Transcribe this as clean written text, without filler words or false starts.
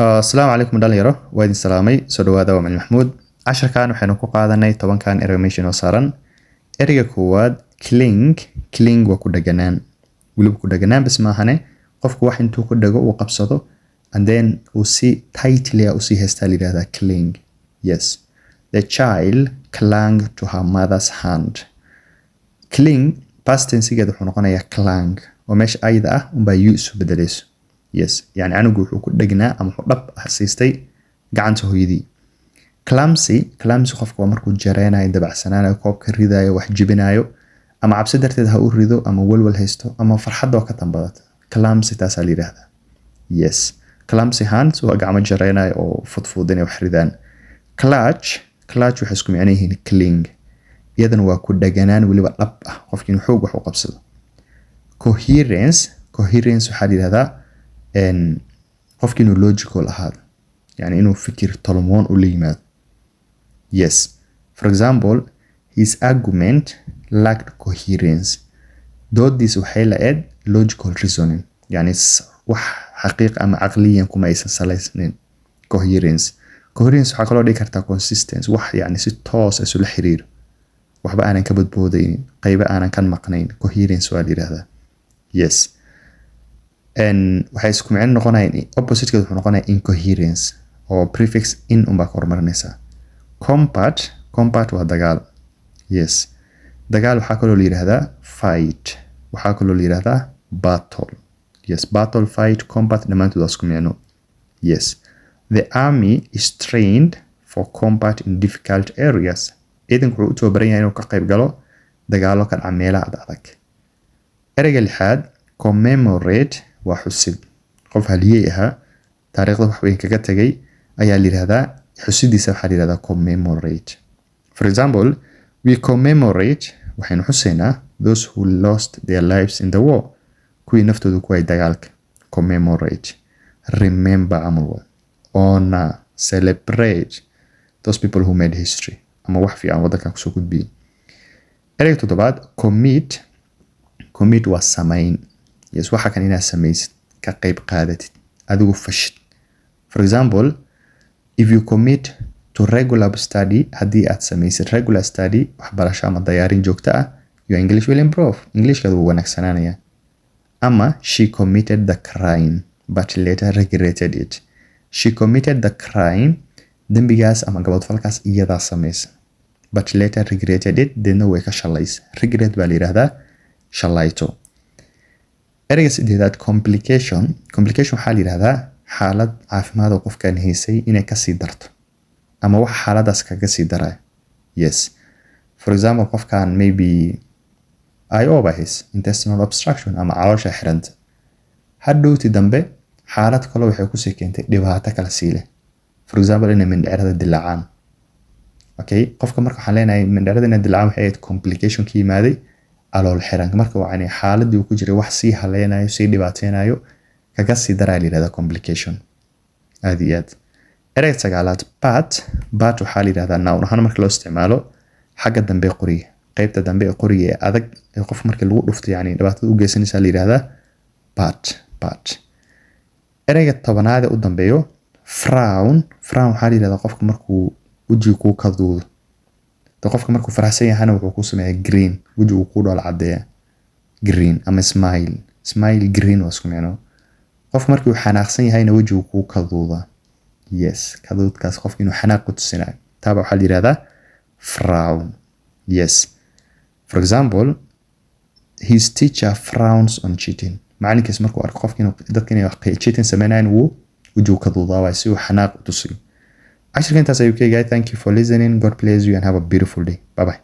Asalaamu calaykum dhalinyaro, waa idin salaamay. Soo dhawaada, waa Macalin Maxamuud. Casharkan waxaynu ku qaadanay 10-kan erey meesha inoo saaran. Ereyga koowaad, cling. Cling waa ku dhaganaan. Weliba ku dhaganaan bas maahane, qofku wax intuu ku dhago uu qabsado and then uu si tightly ah usii haystaa la yidhahdaa cling. Yes, the child clung to her mother's hand. Cling past tense-geeda wuxuu noqonayaa clung, oo meesha ayda ah unbaa u isu bedelayso. Yes, yani canugu wuxuu ku dhegnaa ama wuxuu dhab siistay gacanta hooyadii. Clumsy. Clumsy qofka waa markuu jareynayo, dabacsanaanayo, koobka ridayo, wax jibinayo, ama cabsi darteed ha u rido, ama walwal haysto, ama farxadda oo ka tambadata. Clumsy taasaa la yidhahdaa. Yes, clumsy hands waa gacmo jareynayo oo fudfud inay wax ridaan. Clutch. Clutch waxay isku micno yihiin cling. Iyadana waa ku dhaganaan, weliba dhab ah, qofki inuu xoog wax u qabsado. Coherence. Coherence waxaa la yidhahdaa qofki inuu logical ahaado, yani inuu fikir tolmoon u la yimaado. Yes, for example, his argument lacked coherence. Doodiisa waxay la-eed logical reasoning, yani wax xaqiiq ama caqliyan kuma aysan salaysnayn. Coherence. Coherence waxaa kaloo dhigi kartaa consistency, wax yani si toos isula xiriiro, waxba aanan ka badboodaynin, qaybo aanan ka maqnayn. Coherence waa la yidhahdaa. Yes, waxay isku micno noqonayaan, oppositekeed wuxuu noqonaya incoherence, oo prefix in unbaa ka horumarinaysaa. Combat. Combat waa dagaal. Yes, dagaal waxaa kaloo la yidhahdaa fight, waxaa kaloo la yidhahdaa battle. Yes, battle, fight, combat, dhammaantood waa isku micno. Yes, the army is trained for combat in difficult areas. Ciidanku wuxuu u tababaran yahay inuu ka qayb galo dagaalo ka dhaca meelaha ad adag. Ereyga lixaad, commemorate, waa xusid. Qof haliyey ahaa, taariikhda wax weyn kaga tegay ayaa la yihahdaa, xusidiisa waxaa la yihahdaa commemorate. For example, we commemorate, waxaynu xusaynaa, those who lost their lives in the war, kuwii naftooda ku waayay dagaalka. Commemorate, remember camal waa, honor, celebrate those people who made history ama wax fiican waddankan kusoo gudbiyey. Ereyga toddobaad, commit. Commit waa samayn. Yes, waxa kan inaad samaysid, ka qayb qaadatid, adigu fashid. For example, if you commit to regular study, haddii aad samaysid regular study, waxbarasho ama diyaarin joogto ah, your English will improve, Englishkaadu wuu wanaagsanaanaya. Ama she committed the crime but later regretted it. She committed the crime, dembigaas ama gabadfalkaas iyadaa samaysa, but later regretted it, deedna way ka shalaysa. Regret baa la yihahdaa shalayto. Ereyga sideedaad, complication. Complication waxaa la yihahdaa xaalad caafimaad oo qofkan haysay inay kasii darto ama waxa xaaladaas kaga sii daraya. Yes, for example, qofkan maybe IO baa hays, intestinal obstruction, ama caloosha xiranta. Hadhowti dambe xaalad kale waxay kusii keentay dhibaato kala sii leh, for example, inay mindhicirada dilaacaan. Okay, qofka marka waxaan leenahay mindhicirada inay dilaacaan waxay ahayd complication ka yimaaday calool xiranka. Marka waa xaaladii uu ku jiray wax sii haleynayo, sii dhibaateynayo, kaga sii daraya la yihahdaa complication. Aad iyo aad. Ereyga sagaalaad, butt. Butt waxaa la yihahdaa noun ahaan marka loo isticmaalo xagga dambe ee qoriga, qeybta dambe ee qoriga ee adag ee qof markii lagu dhufto yani dhibaatada u geysanaysa la yihahdaa butt. Butt. Ereyga 10aad ee u dambeeyo, frown. Frown waxaa la yihahdaa qofka markuu wejiga kuu kaduudo. De qofka markuu faraxsan yahana wuxuu ku sameeyaa grin, wejigu kuu dhoola caddeeya, grin ama smile. Smile, grin waa isku micno. Qofka markii uu xanaaqsan yahayna wejigu kuu kaduudaa. Yes, kaduudkaas qofka inuu xanaaq ku tusinayo, taaba waxaa la yihahdaa frown. Yes, for example, his teacher frowns on cheating. Macalinkiis markuu arko qofka inuu dadka inay wax cheating sameynayaan, wuu wejigu kaduudaa waay si uu xanaaq u tusiyo. Cashirka intaas ayuu ka egahay. Thank you for listening. God bless you and have a beautiful day. Bye bye.